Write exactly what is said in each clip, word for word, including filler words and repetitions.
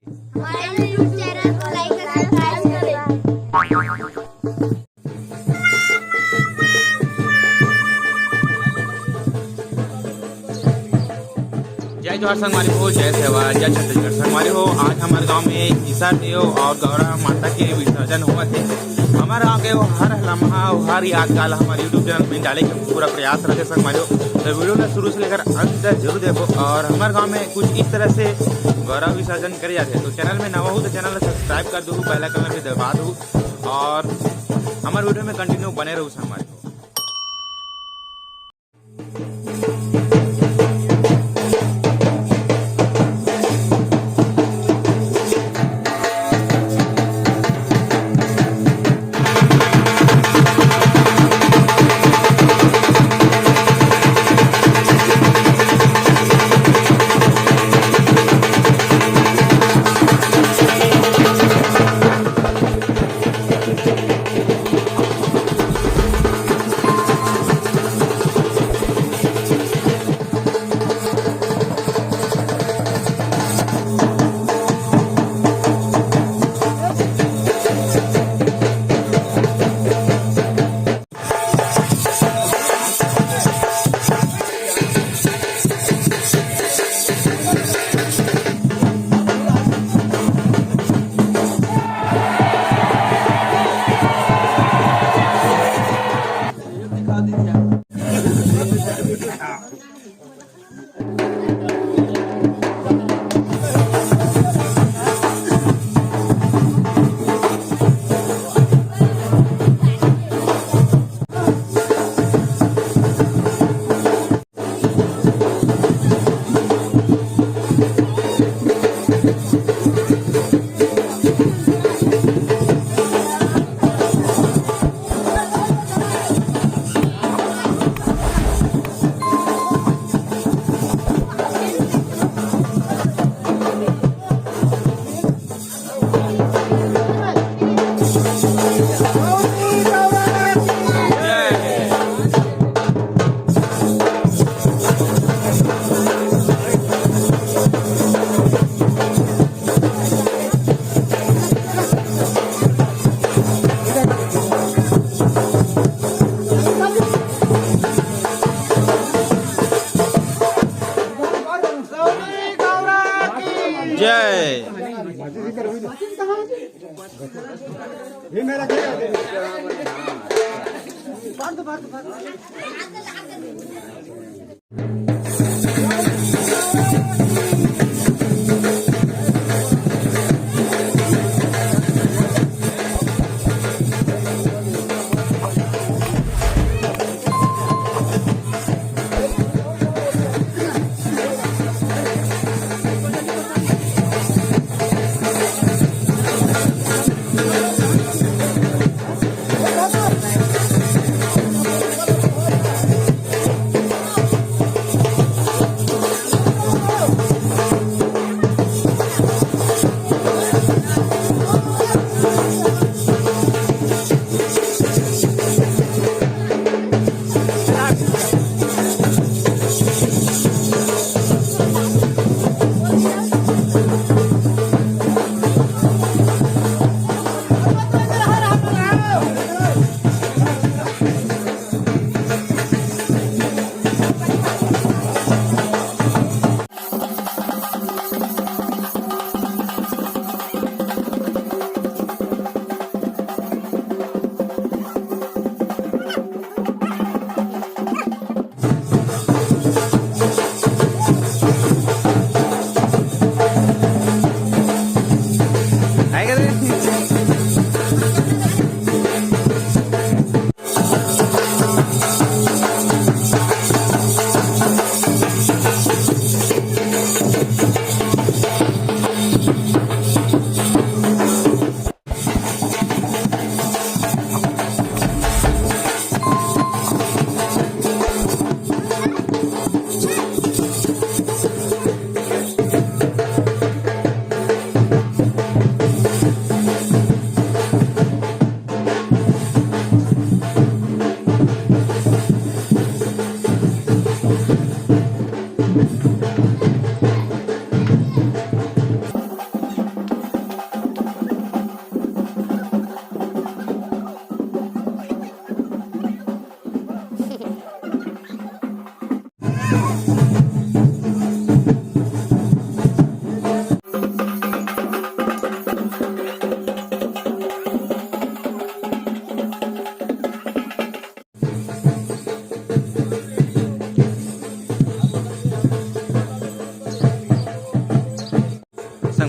हमारे YouTube channel को लाइक और सब्सक्राइब करें। जय जोहार संगवारी हो, जय सेवा, जय छत्तीसगढ़। संगवारी हो, आज हमर गांव में ईसा देव और गौरा माता के विसर्जन होवत हे। हमर गांव के वो हर लम्हा, वो हर यादगार हमर YouTube चैनल में डाले के पूरा प्रयास रखे संगवारी हो। तो वीडियो ला शुरू से लेकर अंत तक जरूर देखो। और हमर गांव में कुछ इस तरह से गौरा विसर्जन करे जाथे। तो चैनल में नवा हो तो चैनल ला सब्सक्राइब कर दो, बेल आइकन ला भी दबा दो और हमर वीडियो में कंटिन्यू बने रहो संगवारी हो। जय।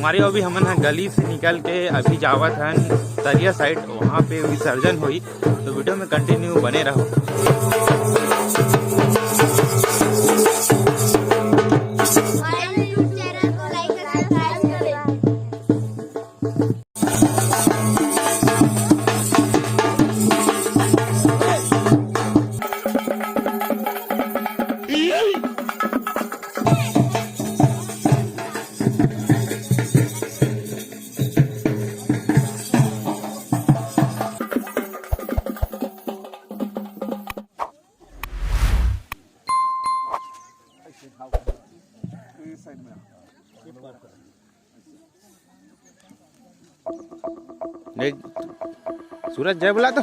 अरे, अभी हमन ह गली से निकल के अभी जावत हन तरिया साइड, वहाँ पे विसर्जन होई, तो वीडियो में कंटिन्यू बने रहो। देख, सूरज जय बोला तो।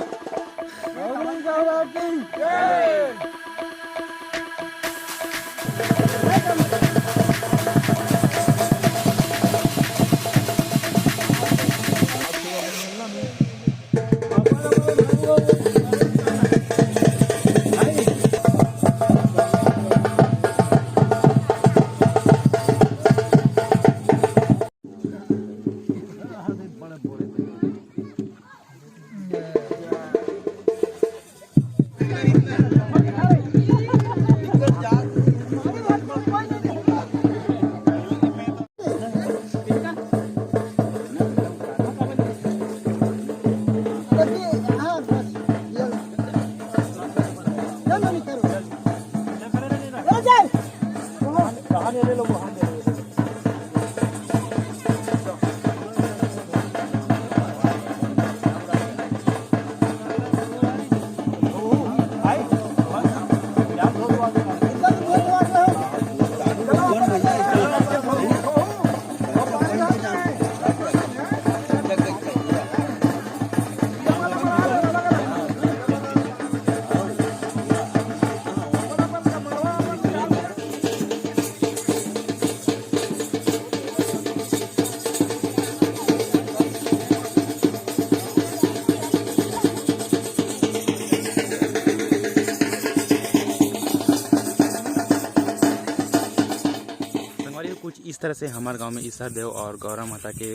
संगवारी हो, कुछ इस तरह से हमारे गांव में ईसर देव और गौरा माता के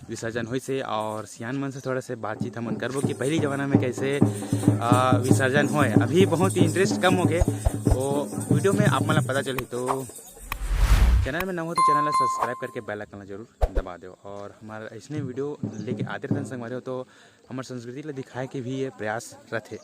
विसर्जन होइस हे और सियान मन से थोड़ा से बातचीत हमन करबो कि पहली जमाना में कैसे, आ, विसर्जन होए। अभी बहुत ही इंटरेस्ट कम हो गए, वो वीडियो में आप मन ला पता चलही। तो चैनल में नवा हो तो चैनल ला सब्सक्राइब करके बेल आइकन ला जरूर दबा दो और हमारा ऐसने वीडियो लेके आते रहन संगवारी हो। तो हमर संस्कृति ला दिखाए के भी ये प्रयास रथे।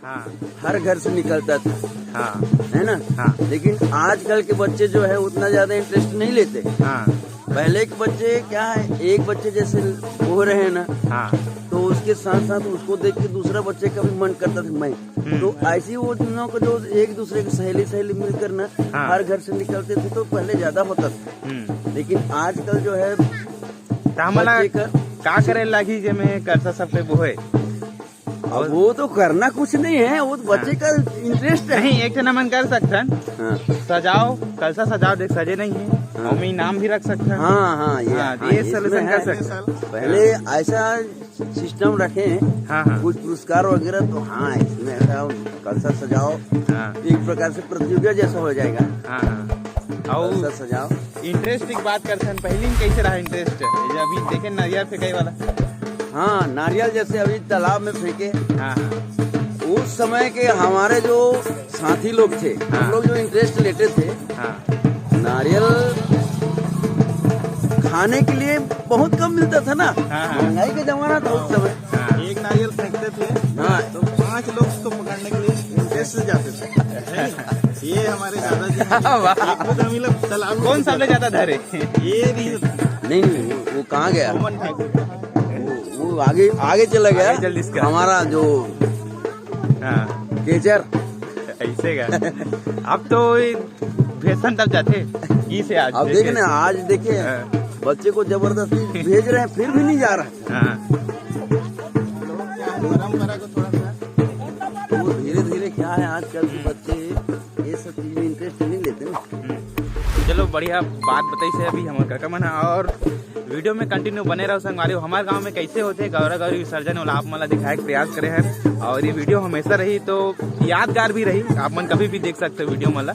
हाँ। हर घर से निकलता था। हाँ। है ना? हाँ। लेकिन आजकल के बच्चे जो है उतना ज्यादा इंटरेस्ट नहीं लेते। हाँ। पहले के बच्चे क्या है, एक बच्चे जैसे हो रहे हैं ना, हाँ। तो उसके साथ साथ उसको देख के दूसरा बच्चे का भी मन करता था मैं। हम्म। तो ऐसे ही वो दिनों को जो एक दूसरे की सहेली सहेली मिलकर ना, हाँ। हर घर से निकलते थे तो पहले ज्यादा होता था। हम्म। लेकिन आजकल जो है तो हमला बच्चे का का करे लागी जे में करसा सब पे बोहे? अब वो तो करना कुछ नहीं है, वो तो बच्चे हाँ। का इंटरेस्ट है। नहीं, एक ठन हमन कर सकथन। हाँ। सजाओ, कलसा सजाओ, देख सजे नहीं है, हाँ। हम इनाम भी रख सकथन। हाँ, हाँ, ये, हाँ, हाँ, ये ये सॉल्यूशन इसमें कर है। सकथन। पहले ऐसा सिस्टम रखे हैं, हाँ, हाँ। कुछ पुरस्कार वगैरह, तो हाँ, इसमें ऐसा कलसा सजाओ, हाँ। एक प्रकार से प्रतियोगिता जैसा हो जाएगा। हाँ, हाँ। और कलसा सजाओ। इंटरेस्ट की बात करथन, पहली में कैसे रहा इंटरेस्ट? ये अभी देखे नारियल फेंकाई वाला। हाँ, नारियल जैसे अभी तालाब में फेंके, हाँ, हाँ। उस समय के हमारे जो साथी लोग थे, हाँ। हम लोग जो इंटरेस्ट लेते थे, हाँ। नारियल खाने के लिए बहुत कम मिलता था ना, हाँ, हाँ। महंगाई का जमाना था उस समय। हाँ। एक नारियल फेंकते थे, हाँ। तो पांच लोग उसको पकड़ने के लिए इंटरेस्ट से जाते थे। है नहीं? ये हमारे दादाजी हैं। वाह। ये खुद हम ही लोग तालाब में कौन सबसे ज्यादा धरे? ये नहीं होता। नहीं, नहीं, वो, वो कहाँ गया? मोहन ठाकुर। वो, वो आगे, आगे चला गया। आगे चल इसका। हमारा जो हाँ। केचर। ऐसे का। अब तो ये भेसन तब जाते, ई से आज अब देखे। देख ना, आज देखे, हाँ। बच्चे को जबरदस्ती भेज रहे हैं, फिर भी नहीं जा रहा है। हाँ। वो धीरे धीरे क्या है, आजकल के बच्चे ये सब बढ़िया बात बताइस हे अभी हमर काका मन ह। और वीडियो में कंटिन्यू बने रहो संगवारी हो। हमर गांव में कैसे होथे गौरा गौरी विसर्जन, ओला आप मन ला दिखाए के प्रयास करे हन। और ये वीडियो हमेशा रही, तो यादगार भी रही, आप मन कभी भी देख सकते हो वीडियो मन ला।